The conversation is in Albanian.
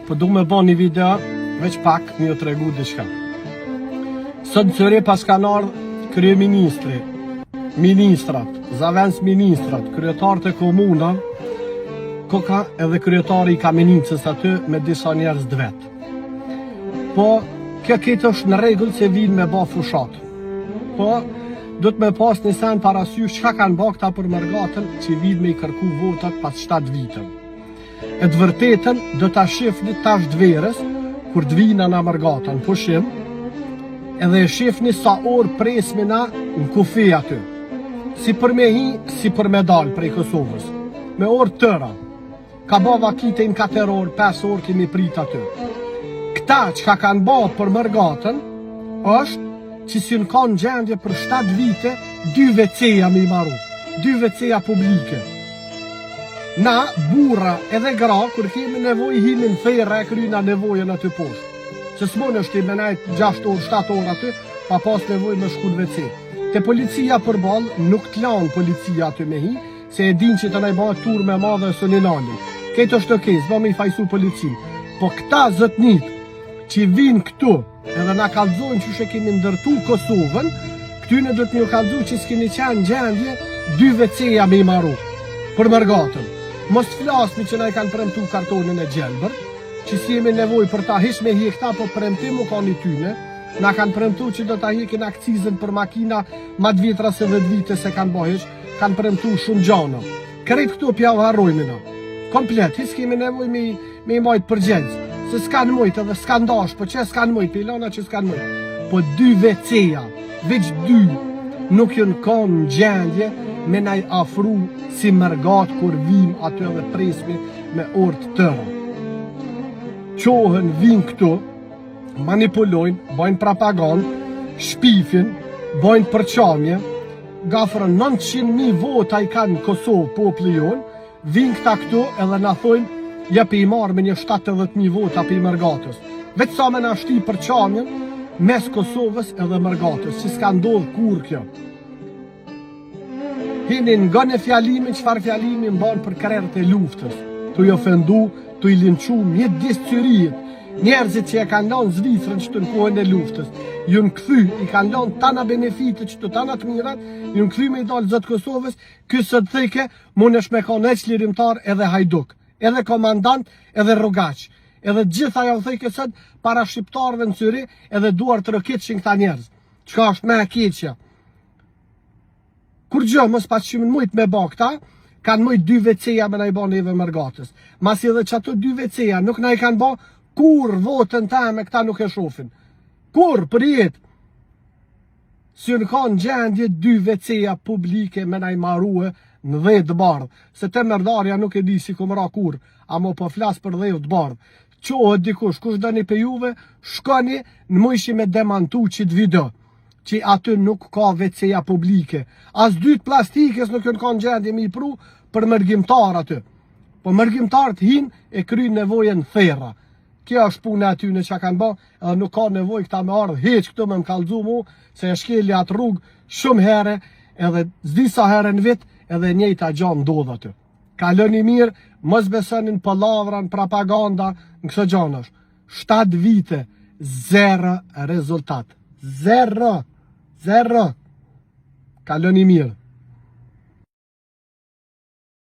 Po du me bo një video, veç pak me ju tregu diçka. Sot në Cyrih paskan ardhë kryeministri, ministrat, zavendësministrat, kryetarët e komunave, koka edhe kryetari i Kamenicës aty me disa njerëz të vet. Po, kjo krejt është në rregull se vinë me ba fushatë. Po, duhet me pas një sen parasysh çka kanë ba këta për mërgatën që vinë me i kërku votat pas 7 viteve. E të vërtetën do ta shifni tash të verës, kur të vina na mërgata në pushim, edhe e shifni sa orë presmi na në kufi aty. Si për me hi, si për me dal prej Kosovës. Me orë tëra. Ka ba vakite në 4 orë, 5 orë kemi prit aty. Këta çka kanë ba për mërgatën, është që s'janë kanë n'gjendje për 7 vite, dy WC-ja me i maru. Dy WC-ja publike. Na, burra edhe gra, kur kemi nevojë himi në therra e kryna nevojën aty poshtë. Se s'munesh ti me nejt 6 orë, 7 orë aty, pa pas nevojë me shku në WC. Te policia përballë, nuk të lanë policia aty me hi, se e din që të na i bahet turmë e madhe e s'un i nalin. Krejt është okej, s'bo me i fajsu policinë. Po këta zotnit që vinë këtu, Edhe na kallzojnë qysh e kemi ndërtu Kosovën, këtyne duhet me ju kallzu që s'keni qenë në gjendje dy WC-ja me i maru për mërgatën. Mos të flasmi që na i kanë premtu kartonin e gjelbër, që s'jemi nevojë për ta hiç me hjek ta, po premtim u kanë i tyne, na kanë premtu që do ta hjekin akcizën për makina ma të vjetra se 10 vite s'e kanë bo hiç, kanë premtu shumë gjana. Krejt këto p'jau harrojmë na. Komplet, hiç s'kemi nevojë me me i majt përgjegjës, se s'kanë mujt edhe s'kanë dash, po që s'kanë mujt, po i lona që s'kanë mujt. Po dy WC-ja, veç dy, nuk janë kanë në gjendje me na i afru si mërgat kur vim aty edhe presmi me orë të tëra. Çohen, vin këtu, manipulojnë, bajnë propagandë, shpifin, bajnë përçamje, gafrën 900.000 vota i kanë në Kosovë populli jonë, Vijnë këta këtu edhe na thojnë ja pe i marrë me një 70.000 vota prej mërgatës. Veç sa me na shti përçamjen mes Kosovës edhe mërgatës, që s'ka ndodhë kurrë kjo. Hini ngone fjalimin, çfarë fjalimi mban për krerët e luftës, tu i ofendu, tu i linçu, mjedis Cyrihit, njerëzit që e kanë lanë Zvicrën qëtu në kohën e luftës, junë kthy, i kanë lanë tana benefitet qëtu tana të mirat, junë kthy me i dalë zot Kosovës, ky sot thojke, Munesh me kon edhe çlirimtar edhe hajduk, edhe komandant edhe rrugaç. Edhe gjitha jau thojke sot para shqiptarëve në Cyrih edhe duartrokitshin këta njerëz. Çka është më e keqja? Kurgjo mos paçin mujt me ba këta, kanë mujt dy WC-ja me na i ba neve mërgatës. Masi edhe qato dy WC-ja nuk na i kanë ba, kurrë votën teme këta nuk e shofin. Kurrë, për jetë. S'janë kanë n'gjendje dy WC-ja publike me na i marue në dhe të bardhë. Se te Merdarja nuk e di si kom ra kurrë, amo po flas për dhe të bardhë. Çohet dikush, kush doni prej juve, shkoni në mujshi me demantu qit video, që aty nuk ka WC-ja publike. As dy të plastikës nuk janë kanë n'gjendje me i pru për mërgimtar aty. Po mërgimtarët hinë e kryjnë nevojën n'therra. Kjo është puna e atyne që kanë ba, edhe nuk ka nevojë këta me ardhë hiç këtu me më kallzu mu, se e shkeli atë rrugë shumë here, edhe s'di sa here në vit, edhe e njëjta gja ndodh aty. Kaloni mirë, mos besoni në pallavra, në propaganda, në këso gjanash. 7 vite, zero rezultat. Zero, zero. Kaloni mirë.